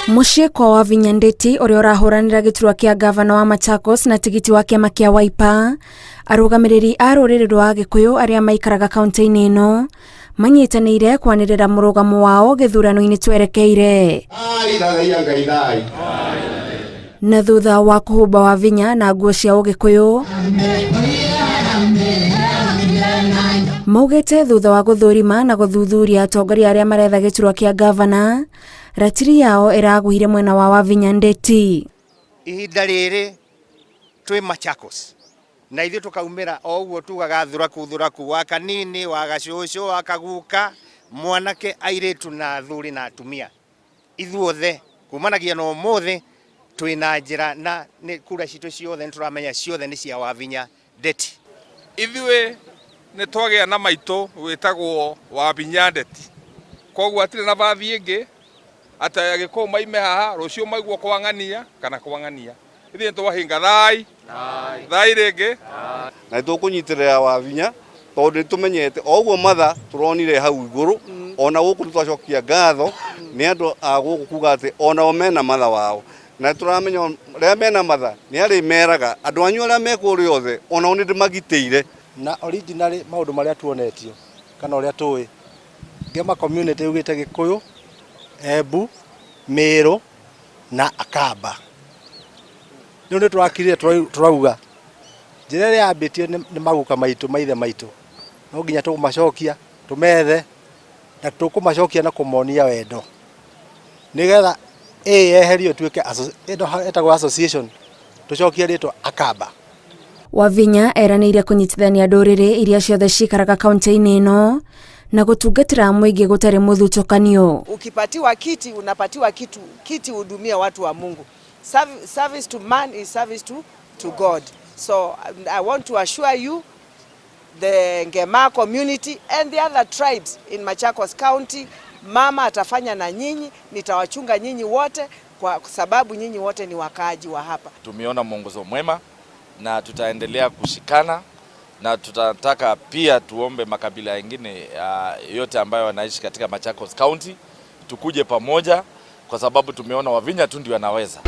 Mũciĩ kwa Wavinya Ndeti ũrĩa ũrahũranĩra gĩturwa kĩa ngavana wa Machakos na tigiti wa kĩama kĩa Wiper, arũgamĩrĩri a rũrĩrĩ rwa Agĩkũyũ arĩa maikaraga kaunti-inĩ ĩno manyitanĩire kwanĩrĩra mũrũgamo wao gĩthurano-inĩ twerekeire. Na thutha wa kũhumba Wavinya na nguo cia ũgĩkũyũ, maugĩte thutha wa gũthũrima na gũthuthuria atongoria arĩa maretha gĩturwa kĩa ngavana, ratiri yao ĩragũire mwena wa Wavinya Ndeti. Ihinda rĩrĩ twĩ Machakos na ithuĩ tũkaumĩra o ũguo tugaga thuraku thuraku wa kanini wa gacũcũ wa kaguka mwanake airĩtu na athuri na atumia ithuothe kumanagia na ũmũthĩ twĩ na njĩra na nĩ kura citũ ciothe nĩ tũramenya ciothe nĩ cia Wavinya Ndeti. Ithuĩ nĩ twagĩa na maitũ wĩtagwo Wavinya Ndeti, koguo hatirĩ na bathi ĩngĩ atĩ Agĩkũyũ maime haha rũciũ maiguo kwa ng'ania kana kwa ng'ania. Ithuĩ nĩ twahinga thai thai rĩngĩ. Na nĩ tũkũnyitĩrĩra Wavinya tondũ nĩ tũmenyete o ũguo matha tũronire hau igũrũ, ona gũkũ nĩ twacokia ngatho nĩ andũ a gũkũ kuga atĩ onao mena matha wao, na tũramenya rĩrĩa mena matha nĩ arĩmeraga andũ anyu arĩa me kũrĩa othe onao nĩ ndĩmagitĩire. Na originally maũndũ marĩa tuonetio kana ũrĩa tũĩ, Ngema community yugĩte Gĩkũyũ, Embu, Mĩrũ na Akamba. Rĩu nĩ tũrakirire tũrauga njĩra ĩrĩa yambĩtio nĩ maguka maitũ maithe maitũ no nginya tũmacokia tũmethe na tũkũmacokia na kũmonia wendo nĩgetha ĩ yeherio ĩtuĩke ĩno ĩtagwo association tũcokie rĩtwa Akamba. Wavinya eranĩire kũnyitithania ndũrĩrĩ iria ciothe cikaraga kaunti-inĩ ĩno na gũtungatĩra mũingĩ gũtarĩ mũthutũkanio. Ukipatiwa kiti unapatiwa kitu, kiti hudumia watu wa Mungu. Service to man is service to God. So I want to assure you the Ngema community and the other tribes in Machakos County, mama atafanya na nyinyi, nitawachunga nyinyi wote kwa sababu nyinyi wote ni wakaaji wa hapa. Tumeona mwongozo mwema na tutaendelea kushikana na tutataka pia tuombe makabila mengine yote ambayo wanaishi katika Machakos County tukuje pamoja kwa sababu tumeona Wavinya tu ndio anaweza.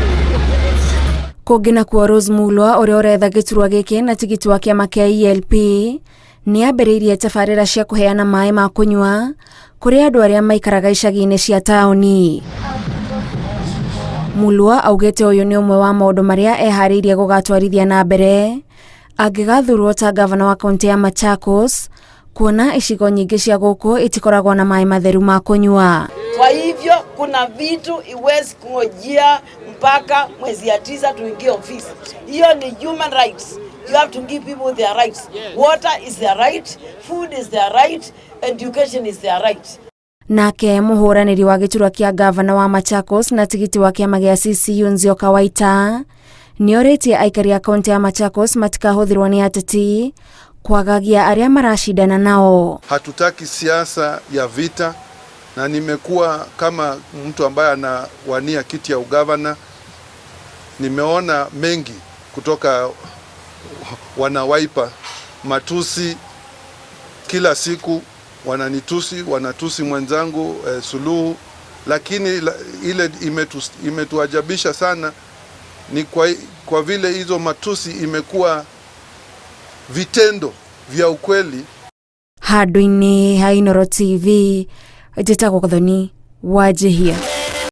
Kũngĩ nakuo Rose Mulwa ũrĩa ũretha gĩturwa gĩkĩ na tigiti wa kĩama kĩa ELP nĩ ambĩrĩirie tabarĩra cia kũheana maĩ ma kũnyua kũrĩ andũ arĩa maikaraga icagi-inĩ cia taũni. Mulwa augĩte ũyũ nĩ ũmwe wa maũndũ marĩa eharĩirie gũgatwarithia na mbere angĩgathurwo ta gavana wa kaunti ya Machakos, kuona icigo nyingĩ cia gũkũ itikoragwo na maĩ matheru ma kũnyua. Kwa hivyo kuna vitu iwezi kungojea mpaka mwezi ya 9 tuingie ofisi. Hiyo ni human rights. You have to give people their rights. Water is their right, food is their right, education is their right. Nake mũhũranĩri wa gĩturwa kĩa gavana wa Machakos na tigiti wa kĩama gĩa CCU Nzioka Waita nĩorĩtie aikari a kaunti ya Machakos matikahũthĩrwo nĩ ateti kwagagia arĩa maracindana nao. Hatutaki siasa ya vita, na nimekuwa kama mtu ambaye anawania kiti ya ugavana, nimeona mengi kutoka wana Wiper, matusi kila siku, wananitusi, wanatusi mwenzangu Suluhu, lakini ile imetuajabisha sana ni kwa vile hizo matusi imekuwa vitendo vya ukweli. Handũ-inĩ ha Inooro TV, njĩtagwo Gathoni Wanjihia.